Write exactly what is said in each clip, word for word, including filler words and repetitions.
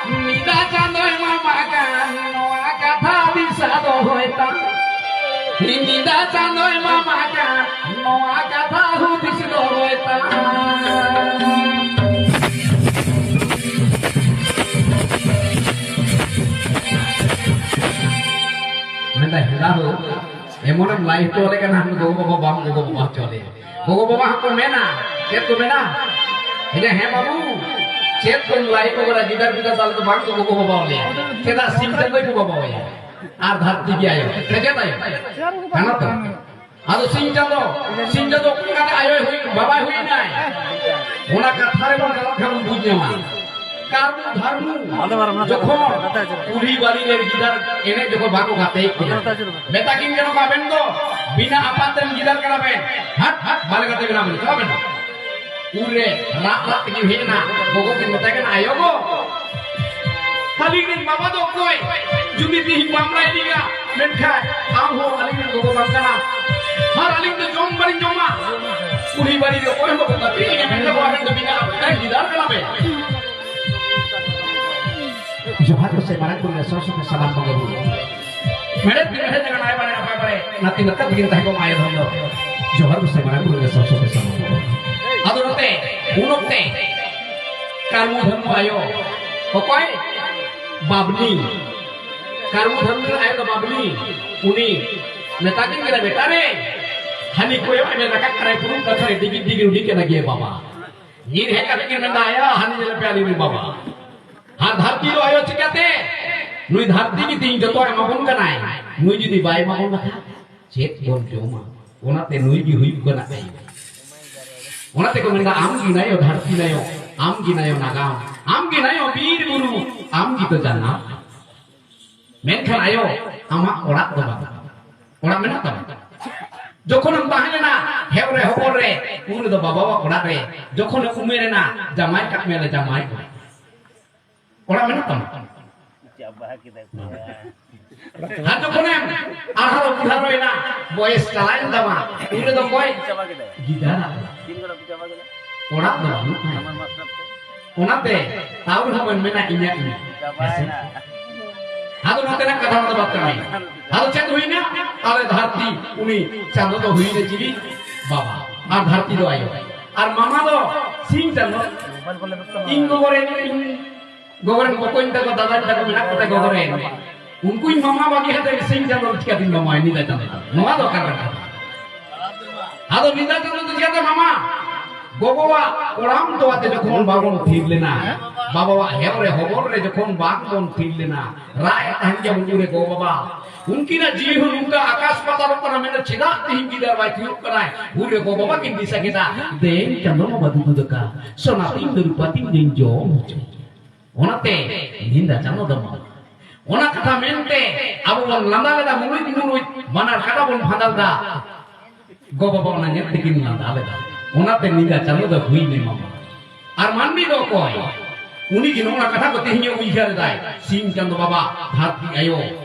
ᱧᱤᱫᱟᱹ ᱪᱟᱸᱫᱚᱭ ᱢᱟᱢᱟ ᱠᱟᱱ, ᱱᱚᱣᱟ ᱠᱟᱛᱷᱟ ᱫᱤᱥᱟᱹ ᱫᱚᱦᱚᱭ ᱛᱟᱢ᱾ ᱧᱤᱫᱟᱹ ᱪᱟᱸᱫᱚᱭ ᱢᱟᱢᱟ ᱠᱟᱱ, ᱱᱚᱣᱟ ᱠᱟᱛᱷᱟ ᱦᱩᱫᱤᱥ ᱫᱚᱦᱚᱭ ᱛᱟᱢ᱾ ᱢᱮᱱᱫᱟᱭ, ᱦᱮᱸᱫᱟ ᱦᱳ, ᱮᱢᱚᱱᱮᱢ ᱞᱟᱭ ᱦᱚᱪᱚ ᱟᱞᱮ ᱠᱟᱱᱟ, ᱟᱢ ᱫᱚ ᱜᱚᱜᱚ ᱵᱟᱵᱟ ᱵᱟᱢ ᱜᱚᱜᱚ ᱵᱟᱵᱟ ᱦᱚᱪᱚ ᱟᱞᱮᱭᱟ᱾ ᱜᱚᱜᱚ ᱵᱟᱵᱟ ᱦᱚᱸᱠᱚ ᱢᱮᱱᱟ, ᱪᱮᱫ ᱠᱚ ᱢᱮᱱᱟ? ᱮᱭᱟ, ᱦᱮᱸ ᱵᱟᱹᱵᱩ, ᱪᱮᱫ ᱠᱚᱢ ᱞᱟᱭ ᱠᱚ ᱠᱟᱱᱟ? ᱜᱤᱫᱟᱹᱨ ᱯᱤᱫᱟᱹᱨ ᱫᱚ ᱟᱞᱮ ᱫᱚ ᱵᱟᱝ ᱠᱚ ᱜᱚᱜᱚ ᱵᱟᱵᱟ ᱟᱞᱮᱭᱟ᱾ ᱪᱮᱫᱟᱜ? ᱥᱤᱧ ᱪᱟᱸᱫᱚᱭ ᱠᱚ ᱵᱟᱵᱟ ᱟᱭᱟ᱾ ᱟᱨ ᱫᱷᱟᱹᱨᱛᱤ ᱜᱮ ᱟᱭᱳ᱾ ᱥᱮ ᱪᱮᱫ ᱟᱭᱳ? ᱠᱟᱱᱟ ᱛᱚ? ᱟᱫᱚ ᱥᱤᱧ ᱪᱟᱸᱫᱚ, ᱥᱤᱧ ᱪᱟᱸᱫᱚ ᱚᱠᱟ ᱞᱮᱠᱟᱛᱮ ᱟᱭᱳᱭ ᱦᱩᱭ, ᱵᱟᱵᱟᱭ ᱦᱩᱭ ᱮᱱᱟᱭ? ᱚᱱᱟ ᱠᱟᱛᱷᱟ ᱨᱮᱵᱚᱱ ᱪᱟᱞᱟᱜ ᱠᱷᱟᱱ ᱵᱚᱱ ᱵᱩᱡᱽ ᱧᱟᱢᱟ᱾ ᱠᱟᱨᱢᱩ ᱫᱷᱟᱨᱢᱩ ᱟᱞᱮ ᱵᱟᱨ ᱚᱱᱟ ᱡᱚᱠᱷᱚᱱ ᱠᱟᱛᱷᱟ ᱟᱹᱪᱩᱨ ᱠᱟᱱᱟ᱾ ᱠᱩᱞᱦᱤ ᱵᱟᱲᱤ ᱨᱮ ᱜᱤᱫᱟᱹᱨ ᱮᱱᱮᱡ ᱡᱚᱠᱷᱚᱱ ᱵᱟᱠᱚ ᱜᱟᱛᱮᱭᱮᱫ ᱠᱤᱱᱟ, ᱟᱞᱮ ᱠᱟᱛᱷᱟ ᱟᱹᱪᱩᱨ ᱠᱟᱱᱟ᱾ ᱢᱮᱛᱟ ᱠᱤᱱ ᱠᱟᱱᱟ ᱠᱚ, "ᱟᱵᱮᱱ ᱫᱚ ᱵᱤᱱᱟ ᱟᱯᱟᱛ ᱨᱮᱱ ᱜᱤᱫᱟᱹᱨ ᱠᱟᱱᱟ ᱵᱮᱱ, ᱦᱟᱴ, ᱦᱟᱴ, ᱵᱟᱞᱮ ᱜᱟᱛᱮ ᱵᱮᱱᱟ ᱵᱮᱱ, ᱪᱟᱞᱟᱜ ᱵᱮᱱ᱾" ᱩᱱᱨᱮ ᱨᱟᱜ ᱨᱟᱜ ᱛᱮᱠᱤᱱ ᱦᱮᱡ ᱮᱱᱟ, ᱜᱚᱜᱚ ᱠᱤᱱ ᱢᱮᱛᱟᱭ ᱠᱟᱱᱟ, "ᱟᱭᱳ ᱜᱚ, ᱟᱹᱞᱤᱧ ᱨᱮᱱ ᱵᱟᱵᱟ ᱫᱚ ᱚᱠᱚᱭ? ᱡᱩᱫᱤ ᱛᱤᱦᱤᱧ ᱵᱟᱢ ᱨᱟᱭ ᱞᱤᱧᱟ, ᱢᱮᱱᱠᱷᱟᱱ ᱟᱢ ᱦᱚᱸ ᱟᱹᱞᱤᱧ ᱨᱮᱱ ᱜᱚᱜᱚ ᱵᱟᱝ ᱠᱟᱱᱟ᱾ ᱟᱨ ᱟᱹᱞᱤᱧ ᱫᱚ ᱡᱚᱢ ᱵᱟᱹᱞᱤᱧ ᱡᱚᱢᱟ᱾ ᱠᱩᱞᱦᱤ ᱵᱟᱲᱤ ᱨᱮ ᱚᱠᱚᱭ ᱦᱚᱸ ᱵᱟᱠᱚ ᱛᱟᱹᱠᱤᱡ ᱞᱤᱧᱟ, ᱢᱮᱱ ᱫᱚᱠᱚ ᱟᱵᱮᱱ ᱫᱚ ᱵᱤᱱᱟ ᱟᱯᱟᱛ ᱨᱮᱱ ᱜᱤᱫᱟᱹᱨ ᱠᱟᱱᱟ ᱵᱮᱱ᱾" ᱡᱚᱦᱟᱨ ᱠᱚ ᱥᱮ ᱢᱟᱨᱟᱝ ᱵᱩᱨᱩ ᱨᱮ ᱥᱚᱨ ᱥᱚᱨ ᱥᱟᱱᱟᱢ ᱵᱚᱸᱜᱟ ᱵᱩᱨᱩ᱾ ᱢᱮᱲᱦᱮᱫ ᱛᱤ ᱢᱮᱲᱦᱮᱫ ᱡᱟᱸᱜᱟ ᱱᱟᱭ ᱵᱟᱲᱮ ᱱᱟᱯᱟᱭ ᱵᱟᱲᱮ, ᱱᱟᱹᱛᱤ ᱱᱟᱹᱛᱟᱹ ᱛᱮᱠᱤᱱ ᱛᱟᱦᱮᱸ ᱠᱚᱜ ᱢᱟ ᱟᱭᱳ ᱫᱷᱚᱱ ᱫᱚ᱾ ᱡᱚᱦᱟᱨ ᱠᱚ ᱥᱮ ᱢᱟᱨᱟᱝ ᱵᱩᱨᱩ ᱨᱮ ᱥᱚᱨ ᱥᱚᱨ ᱥᱟᱱᱟᱢ ᱵᱚᱸᱜᱟ ᱵᱩᱨᱩ᱾ ᱟᱫᱚ ᱱᱚᱛᱮ, ᱩᱱ ᱚᱠᱛᱮ, ᱠᱟᱨᱢᱩ ᱫᱷᱟᱨᱢᱩ ᱟᱭᱳ, ᱚᱠᱚᱭ? ᱵᱟᱵᱽᱞᱤ᱾ ᱠᱟᱨᱢᱩ ᱫᱷᱟᱨᱢᱩ ᱟᱭᱳ ᱫᱚ ᱵᱟᱵᱽᱞᱤ᱾ ᱩᱱᱤ ᱢᱮᱛᱟ ᱠᱤᱱ ᱠᱟᱱᱟ, "ᱵᱮᱴᱟ ᱨᱮ, ᱦᱟᱹᱱᱤ ᱠᱚᱭᱚᱜ ᱮᱢᱮ ᱨᱟᱠᱟᱵ ᱠᱟᱱᱟᱭ, ᱯᱩᱨᱩᱵ ᱠᱟᱛᱷᱟ ᱨᱮ ᱰᱤᱜᱤᱨ ᱰᱤᱜᱤᱨ ᱩᱰᱤ ᱠᱟᱱᱟ ᱜᱮ ᱵᱟᱵᱟ᱾" ᱧᱤᱨ ᱦᱮᱡ ᱠᱟᱛᱮ ᱠᱤᱱ ᱢᱮᱱᱫᱟ, "ᱟᱭᱟ, ᱦᱟᱹᱱᱤ ᱧᱮᱞ ᱯᱮ, ᱟᱹᱞᱤᱧ ᱨᱮᱱ ᱵᱟᱵᱟ᱾" ᱟᱨ ᱫᱷᱟᱹᱨᱛᱤ ᱫᱚ ᱟᱭᱳ ᱪᱤᱠᱟᱹᱛᱮ? ᱱᱩᱭ ᱫᱷᱟᱹᱨᱛᱤ ᱜᱮ ᱛᱤᱦᱤᱧ ᱡᱚᱛᱚ ᱮᱢᱟ ᱵᱚᱱ ᱠᱟᱱᱟᱭ᱾ ᱱᱩᱭ ᱡᱩᱫᱤ ᱵᱟᱭ ᱮᱢᱟ ᱵᱚᱱ ᱠᱟᱱᱟ, ᱪᱮᱫ ᱵᱚᱱ ᱡᱚᱢᱟ? ᱚᱱᱟᱛᱮ ᱱᱩᱭ ᱜᱮ ᱦᱩᱭᱩᱜ ᱠᱟᱱᱟ ᱟᱭᱳ᱾ ᱚᱱᱟ ᱛᱮᱠᱚ ᱢᱮᱱᱫᱟ, "ᱟᱢ ᱜᱮ ᱱᱟᱭᱳ ᱫᱷᱟᱹᱨᱛᱤ ᱱᱟᱭᱳ, ᱟᱢ ᱜᱮ ᱱᱟᱭᱳ ᱱᱟᱜᱟᱢ, ᱟᱢ ᱜᱮ ᱱᱟᱭᱳ ᱵᱤᱨ ᱵᱩᱨᱩ, ᱟᱢ ᱜᱮᱛᱚ ᱡᱟᱱᱟᱢ᱾" ᱢᱮᱱᱠᱷᱟᱱ ᱟᱭᱳ, ᱟᱢᱟᱜ ᱚᱲᱟᱜ ᱫᱚ ᱵᱟᱝ᱾ ᱚᱲᱟᱜ ᱢᱮᱱᱟᱜ ᱛᱟᱢᱟ? ᱡᱚᱠᱷᱚᱱᱮᱢ ᱛᱟᱦᱮᱸ ᱞᱮᱱᱟ ᱦᱮᱣ ᱨᱮ ᱦᱚᱯᱚᱱ ᱨᱮ, ᱩᱱ ᱨᱮᱫᱚ ᱵᱟᱵᱟᱣᱟᱜ ᱚᱲᱟᱜ ᱨᱮ, ᱡᱚᱠᱷᱚᱱᱮᱢ ᱩᱢᱮᱨ ᱮᱱᱟ, ᱡᱟᱢᱟᱭ ᱠᱟᱜ ᱢᱮᱭᱟᱞᱮ ᱡᱟᱢᱟᱭ ᱠᱚᱲᱟ᱾ ᱚᱲᱟᱜ ᱢᱮᱱᱟᱜ ᱛᱟᱢᱟ? ᱪᱟᱵᱟ ᱠᱮᱫᱟ ᱠᱚ᱾ ᱟᱨ ᱡᱚᱠᱷᱚᱱᱮᱢ ᱟᱨᱦᱚᱸ ᱵᱩᱰᱷᱟᱹᱣ ᱮᱱᱟ, ᱵᱚᱭᱮᱥ ᱪᱟᱞᱟᱣᱮᱱ ᱛᱟᱢᱟ, ᱩᱱ ᱨᱮᱫᱚ ᱚᱠᱚᱭ? ᱪᱟᱵᱟ ᱠᱮᱫᱟ᱾ ᱜᱤᱫᱟᱹᱨ᱾ ᱛᱤᱱ ᱜᱷᱟᱹᱲᱤᱡ ᱯᱮ ᱪᱟᱵᱟ ᱠᱮᱫᱟ? ᱚᱲᱟᱜ ᱫᱚ ᱵᱟᱹᱱᱩᱜ ᱛᱟᱢᱟ᱾ ᱟᱢᱟᱜ ᱢᱟᱛᱞᱟᱵ ᱛᱮ? ᱚᱱᱟᱛᱮ ᱛᱟᱣ ᱨᱮᱦᱚᱸ ᱵᱚᱱ ᱢᱮᱱᱟ ᱤᱧᱟᱹᱜ ᱤᱧ᱾ ᱦᱮᱸᱥᱮ? ᱟᱫᱚ ᱱᱚᱛᱮᱱᱟᱜ ᱠᱟᱛᱷᱟ ᱫᱚ ᱵᱟᱫ ᱠᱟᱜ ᱢᱮ᱾ ᱟᱫᱚ ᱪᱮᱫ ᱦᱩᱭᱱᱟ? ᱟᱞᱮ ᱫᱷᱟᱹᱨᱛᱤ, ᱩᱱᱤ ᱪᱟᱸᱫᱚ ᱫᱚ ᱦᱩᱭᱱᱟ ᱪᱤᱞᱤ? ᱵᱟᱵᱟ᱾ ᱟᱨ ᱫᱷᱟᱹᱨᱛᱤ ᱫᱚ ᱟᱭᱳ᱾ ᱟᱨ ᱢᱟᱢᱟ ᱫᱚ ᱥᱤᱧ ᱪᱟᱸᱫᱚ᱾ ᱤᱧ ᱜᱚᱜᱚ ᱨᱮᱱ, ᱤᱧ ᱜᱚᱜᱚ ᱨᱮᱱ ᱵᱚᱠᱚᱧ ᱛᱟᱠᱚ, ᱫᱟᱫᱟ ᱛᱟᱠᱚ ᱢᱮᱱᱟᱜ ᱠᱚᱛᱟ ᱜᱚᱜᱚ ᱨᱮᱱ᱾ ᱩᱱᱠᱩᱧ ᱢᱟᱢᱟ ᱵᱟᱹᱜᱤ ᱦᱟᱛᱮ ᱥᱤᱧ ᱪᱟᱸᱫᱚ ᱪᱤᱠᱟᱹᱛᱤᱧ ᱢᱟᱢᱟᱭᱟ ᱧᱤᱫᱟᱹ ᱪᱟᱸᱫᱚ? ᱱᱚᱣᱟ ᱫᱚ ᱚᱠᱟ ᱞᱮᱠᱟ? ᱟᱫᱚ ᱧᱤᱫᱟᱹ ᱪᱟᱸᱫᱚ ᱫᱚ ᱪᱤᱠᱟᱹᱛᱮ ᱢᱟᱢᱟ? ᱜᱚᱜᱚᱣᱟᱜ ᱠᱚᱲᱟᱢ ᱛᱚᱣᱟ ᱛᱮ ᱡᱚᱠᱷᱚᱱ ᱵᱟᱵᱚᱱ ᱛᱷᱤᱨ ᱞᱮᱱᱟ, ᱵᱟᱵᱟᱣᱟᱜ ᱦᱮᱣ ᱨᱮ ᱦᱚᱵᱚᱨ ᱨᱮ ᱡᱚᱠᱷᱚᱱ ᱵᱟᱝ ᱵᱚᱱ ᱛᱷᱤᱨ ᱞᱮᱱᱟ, ᱨᱟᱜ ᱮᱫ ᱛᱟᱦᱮᱱ ᱜᱮᱭᱟ ᱵᱚᱱ ᱩᱱᱨᱮ ᱜᱚ ᱵᱟᱵᱟ᱾ ᱩᱱᱠᱤᱱᱟᱜ ᱡᱤᱣᱤ ᱦᱚᱸ ᱱᱚᱝᱠᱟ ᱟᱠᱟᱥ ᱯᱟᱛᱟᱞᱚᱜ ᱠᱟᱱᱟ, ᱢᱮᱱᱫᱟ ᱪᱮᱫᱟᱜ ᱛᱮᱦᱮᱧ ᱜᱤᱫᱟᱹᱨ ᱵᱟᱭ ᱛᱷᱤᱨᱚᱜ ᱠᱟᱱᱟᱭ? ᱩᱱᱨᱮ ᱜᱚ ᱵᱟᱵᱟ ᱠᱤᱱ ᱫᱤᱥᱟᱹ ᱠᱮᱫᱟ, ᱫᱮᱱ ᱪᱟᱸᱫᱚ ᱢᱟᱢᱟ ᱫᱩᱫᱩ ᱫᱟᱠᱟ, ᱥᱚᱱᱟ ᱛᱤᱧ ᱫᱚ ᱨᱩᱯᱟ ᱛᱤᱧ ᱫᱚᱧ ᱡᱚᱢ ᱦᱚᱪᱚ᱾ ᱚᱱᱟᱛᱮ ᱧᱤᱫᱟᱹ ᱪᱟᱸᱫᱚ ᱫᱚ ᱢᱟᱢᱟ᱾ ᱚᱱᱟ ᱠᱟᱛᱷᱟ ᱢᱮᱱᱛᱮ ᱟᱵᱚ ᱵᱚᱱ ᱞᱟᱸᱫᱟ ᱞᱮᱫᱟ, ᱢᱩᱞᱩᱡ ᱢᱩᱞᱩᱡ ᱵᱟᱱᱟᱨ ᱠᱟᱴᱟ ᱵᱚᱱ ᱯᱷᱟᱸᱫᱟ ᱞᱮᱫᱟ᱾ ᱜᱚ ᱵᱟᱵᱟ ᱚᱱᱟ ᱧᱮᱞ ᱛᱮᱠᱤᱱ ᱞᱟᱸᱫᱟ ᱞᱮᱫᱟ᱾ ᱚᱱᱟᱛᱮ ᱧᱤᱫᱟᱹ ᱪᱟᱸᱫᱚ ᱫᱚ ᱦᱩᱭ ᱢᱮ ᱢᱟᱢᱟ᱾ ᱟᱨ ᱢᱟᱹᱱᱢᱤ ᱫᱚ ᱚᱠᱚᱭ? ᱩᱱᱤ ᱜᱮ ᱱᱚᱣᱟ ᱠᱟᱛᱷᱟ ᱠᱚ ᱛᱮᱦᱮᱧ ᱮ ᱩᱭᱦᱟᱹᱨ ᱮᱫᱟᱭ, ᱥᱤᱧ ᱪᱟᱸᱫᱚ ᱵᱟᱵᱟ, ᱫᱷᱟᱹᱨᱛᱤ ᱟᱭᱳ,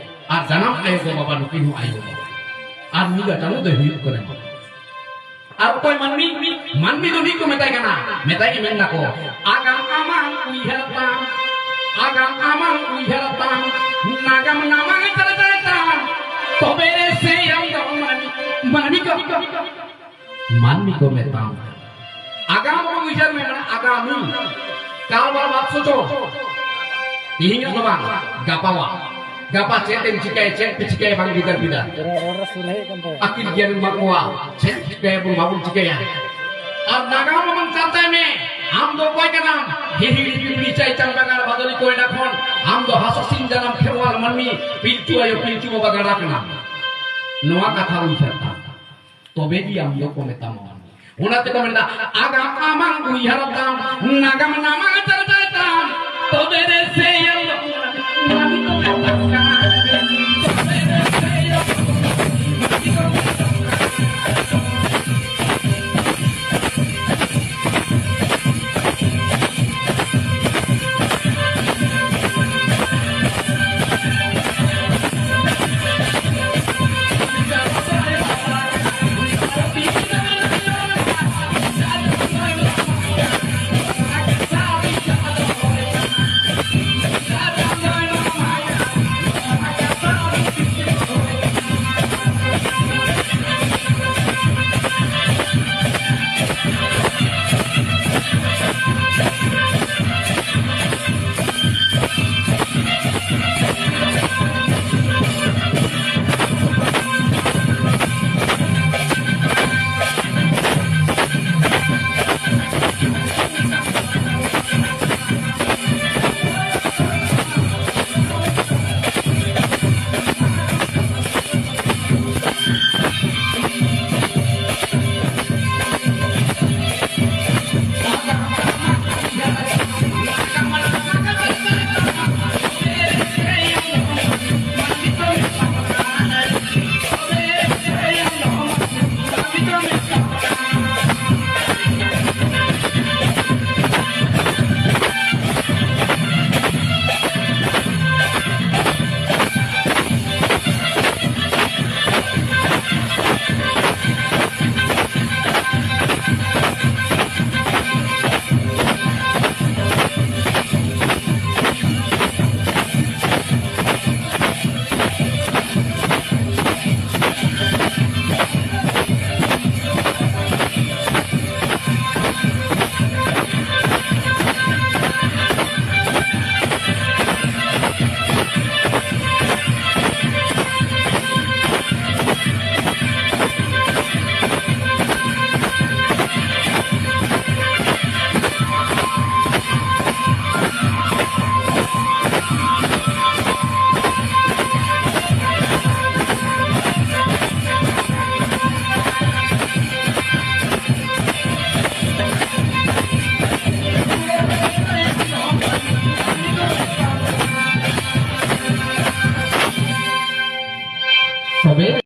ᱟᱨ ᱡᱟᱱᱟᱢ ᱟᱭᱳ ᱜᱚ ᱵᱟᱵᱟ ᱱᱩᱠᱤᱱ ᱦᱚᱸ ᱟᱭᱳ ᱵᱟᱵᱟ᱾ ᱟᱨ ᱧᱤᱫᱟᱹ ᱪᱟᱸᱫᱚ ᱫᱚᱭ ᱦᱩᱭᱩᱜ ᱠᱟᱱᱟ ᱢᱟᱢᱟ᱾ ᱟᱨ ᱚᱠᱚᱭ ᱢᱟᱹᱱᱢᱤ? ᱢᱟᱹᱱᱢᱤ ᱫᱚ ᱱᱤᱛ ᱠᱚ ᱢᱮᱛᱟᱭ ᱠᱟᱱᱟ, ᱢᱮᱛᱟᱭ ᱜᱮ ᱢᱮᱱ ᱫᱟᱠᱚ, ᱟᱜᱟᱢ ᱟᱢᱟᱝ ᱩᱭᱦᱟᱹᱨ ᱛᱟᱢ, ᱟᱜᱟᱢ ᱟᱢᱟᱝ ᱩᱭᱦᱟᱹᱨ ᱛᱟᱢ, ᱱᱟᱜᱟᱢ ᱱᱟᱢᱟᱝ ᱪᱟᱨᱪᱟᱭ ᱛᱟᱢ, ᱛᱚᱵᱮ ᱨᱮ ᱥᱮ ᱟᱢ ᱫᱚ ᱢᱟᱹᱱᱢᱤ, ᱢᱟᱹᱱᱢᱤ ᱠᱚ, ᱢᱟᱹᱱᱢᱤ ᱠᱚ ᱢᱮᱛᱟᱢ ᱠᱟᱱᱟ᱾ ᱟᱜᱟᱢ ᱟᱢᱟᱝ ᱩᱭᱦᱟᱹᱨ ᱢᱮ, ᱢᱟᱱᱮ ᱟᱜᱟᱢᱤ, ᱠᱟᱞ ᱵᱟᱨ ᱵᱟᱫ ᱥᱚᱪᱚ, ᱛᱤᱦᱤᱧᱟᱜ ᱫᱚ ᱵᱟᱝ, ᱜᱟᱯᱟᱣᱟᱜ᱾ ᱜᱟᱯᱟ ᱪᱮᱫ ᱮᱢ ᱪᱤᱠᱟᱹᱭᱟ, ᱪᱮᱫ ᱯᱮ ᱪᱤᱠᱟᱹᱭᱟ ᱵᱟᱝ ᱜᱤᱫᱟᱹᱨ ᱯᱤᱫᱟᱹᱨ᱾ ᱨᱚᱲ, ᱨᱚᱲ ᱨᱮ ᱥᱩᱨ ᱦᱮᱡ ᱟᱠᱟᱱ ᱛᱟᱭᱟ᱾ ᱟᱹᱠᱤᱞ ᱜᱮᱭᱟᱱ ᱮᱢᱟ ᱠᱚᱣᱟ, ᱪᱮᱫ ᱪᱤᱠᱟᱹᱭᱟ ᱵᱚᱱ ᱵᱟᱵᱚᱱ ᱪᱤᱠᱟᱹᱭᱟ᱾ ᱟᱨ ᱱᱟᱜᱟᱢ ᱟᱢᱟᱝ ᱪᱟᱨᱪᱟᱭ ᱢᱮ, ᱟᱢ ᱫᱚ ᱚᱠᱚᱭ ᱠᱟᱱᱟᱢ? ᱦᱤᱦᱤᱲᱤ ᱯᱤᱯᱤᱲᱤ ᱪᱟᱭ ᱪᱟᱢᱵᱟᱜᱟᱲ ᱵᱷᱟᱫᱚᱞᱤ ᱠᱚᱭᱰᱟ ᱠᱷᱚᱱ, ᱟᱢ ᱫᱚ ᱦᱟᱥᱟ ᱥᱤᱧ ᱡᱟᱱᱟᱢ ᱠᱷᱮᱨᱣᱟᱞ ᱢᱟᱹᱱᱢᱤ, ᱯᱤᱞᱪᱩ ᱟᱭᱳ ᱯᱤᱞᱪᱩ ᱵᱟᱵᱟ ᱜᱟᱰᱟ ᱠᱟᱱᱟᱢ᱾ ᱱᱚᱣᱟ ᱠᱟᱛᱷᱟ ᱩᱭᱦᱟᱹᱨ ᱛᱟᱢ᱾ ᱛᱚᱵᱮ ᱜᱮ ᱟᱢ ᱫᱚᱠᱚ ᱢᱮᱛᱟᱢᱟ ᱢᱟᱹᱱᱢᱤ᱾ ᱚᱱᱟ ᱛᱮᱠᱚ ᱢᱮᱱᱫᱟ, ᱟᱜᱟᱢ ᱟᱢᱟᱝ ᱩᱭᱦᱟᱹᱨ ᱛᱟᱢ, ᱱᱟᱜᱟᱢ ᱱᱟᱢᱟᱝ ᱪᱟᱨᱪᱟᱭ ᱛᱟᱢ, ᱛᱚᱵᱮ ᱨᱮ ᱥᱮ ᱟᱢ ᱫᱚ ᱢᱟᱹᱱᱢᱤ ᱠᱚ ᱢᱮᱛᱟᱢ ᱠᱟᱱ᱾ ᱛᱚᱵᱮ ᱨᱮ ᱥᱮ ᱟᱢ ᱫᱚ ᱢᱟᱹᱱᱢᱤ ᱠᱚ ᱢᱮᱛᱟᱢ ᱠᱟᱱ᱾ ᱛᱚᱵᱮ